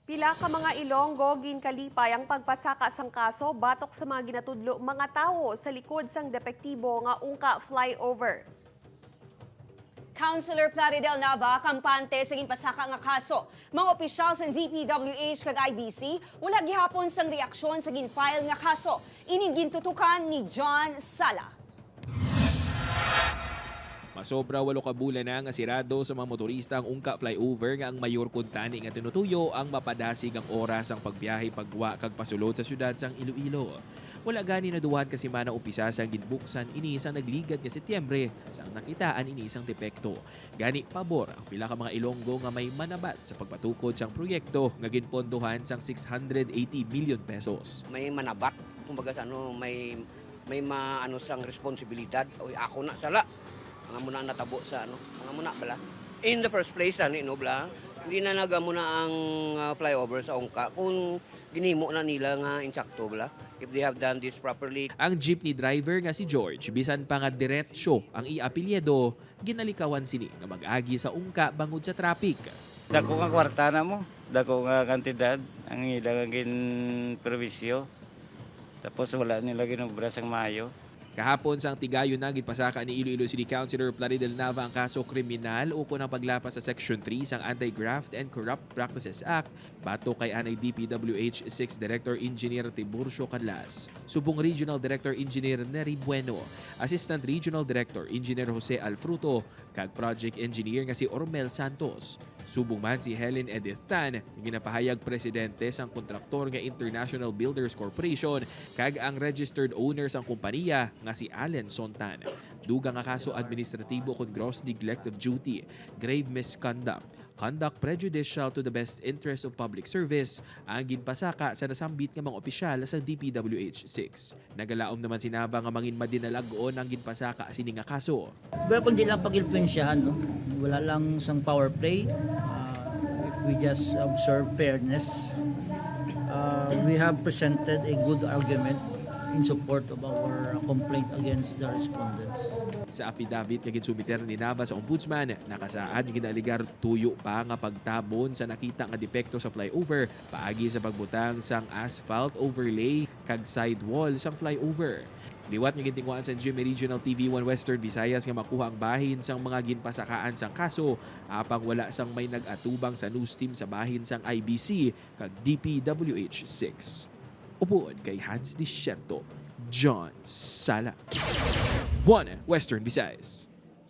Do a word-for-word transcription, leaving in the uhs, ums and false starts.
Pila ka mga Ilonggo ginkalipay ang pagpasaka sang kaso batok sa mga ginatudlo mga tawo sa likod sang depektibo nga Ungka flyover. Councilor Plaridel Nava kampante sa ginpasaka nga kaso. Mga opisyal sa D P W H kag I B C wala gihapon sang reaksyon sa gin-file nga kaso. Ining gintutukan ni John Sala. Masobra walo ka bulan na nga sirado sa mga motorista ang Ungka flyover nga ang mayor kuntani nga tinutuyo ang mapadasig ang oras sang pagbiyahe paggwa kag pasulod sa siyudad sang Iloilo. Wala gani naduhan ka semana umpisa sang ginbuksan ini sang nagligad nga Setyembre sang nakitaan ini sang depekto. Gani pabor ang pila ka mga Ilonggo nga may manabat sa pagpatukod sang proyekto nga ginpondohan sang six hundred eighty million pesos. May manabat, kumbaga sa ano, may may maano sang responsibilidad. Oy, ako na sala. Mga muna natabo sa ano, mga muna bala. In the first place, ani no bala, hindi na naga muna ang ah, flyover sa Ungka kung ginhimo na nila nga insakto bala. If they have done this properly. Ang jeepney driver nga si George, bisan pa nga diretsyo ang iya apelyido, ginalikawan sini nga mag-agi sa Ungka bangod sa traffic. Dako nga kwarta na mo, dako nga kantidad ang ila nga ginperwisyo. Tapos wala nila ginobra sang maayo. Kahapon sang tigayon na, ginpasaka ni Iloilo City Councilor Plaridel Nava ang kaso kriminal ukon ang paglapas sa Section three sang Anti-Graft and Corrupt Practices Act batok kay anay D P W H six Director Engineer Tiburcio Canlas, subong Regional Director Engineer Neri Bueno, Assistant Regional Director Engineer Jose Alfruto, kag project engineer nga si Ormel Santos. Subong man si Helen Edith Tan, nga ginapahayag presidente sang kontraktor nga International Builders Corporation, kag ang registered owner sang kompanya nga si Allen Sontan. Dugang nga kaso administratibo kon gross neglect of duty, grave misconduct, conduct prejudicial to the best interest of public service ang ginpasaka sa nasambit nga mga opisyal sa D P W H six. Nagalaom naman si Nava nga mangin madinalag-on ang ginpasaka sini nga kaso. Pero kung di lang pag-impluwensyahan, no? Wala lang sang power play. Ah, if we just observe fairness, ah, we have presented a good argument in support of our complaint against the respondents. Sa affidavit nga ginsumiter ni Nava sa Ombudsman, nakasaad nga ginaalegar tuyo pa nga pagtabon sa nakita nga depekto sa flyover paagi sa pagbutang sang asphalt overlay kag sidewall sang flyover. Liwat nga gintinguhaan sang G M A Regional T V One Western Visayas nga makuha ang bahin sang mga ginpasakaan sang kaso, apang wala sang may nag-atubang sa news team sa bahin sang I B C kag D P W H six. Upod kay Hans Desierto, John Sala, One Western Visayas.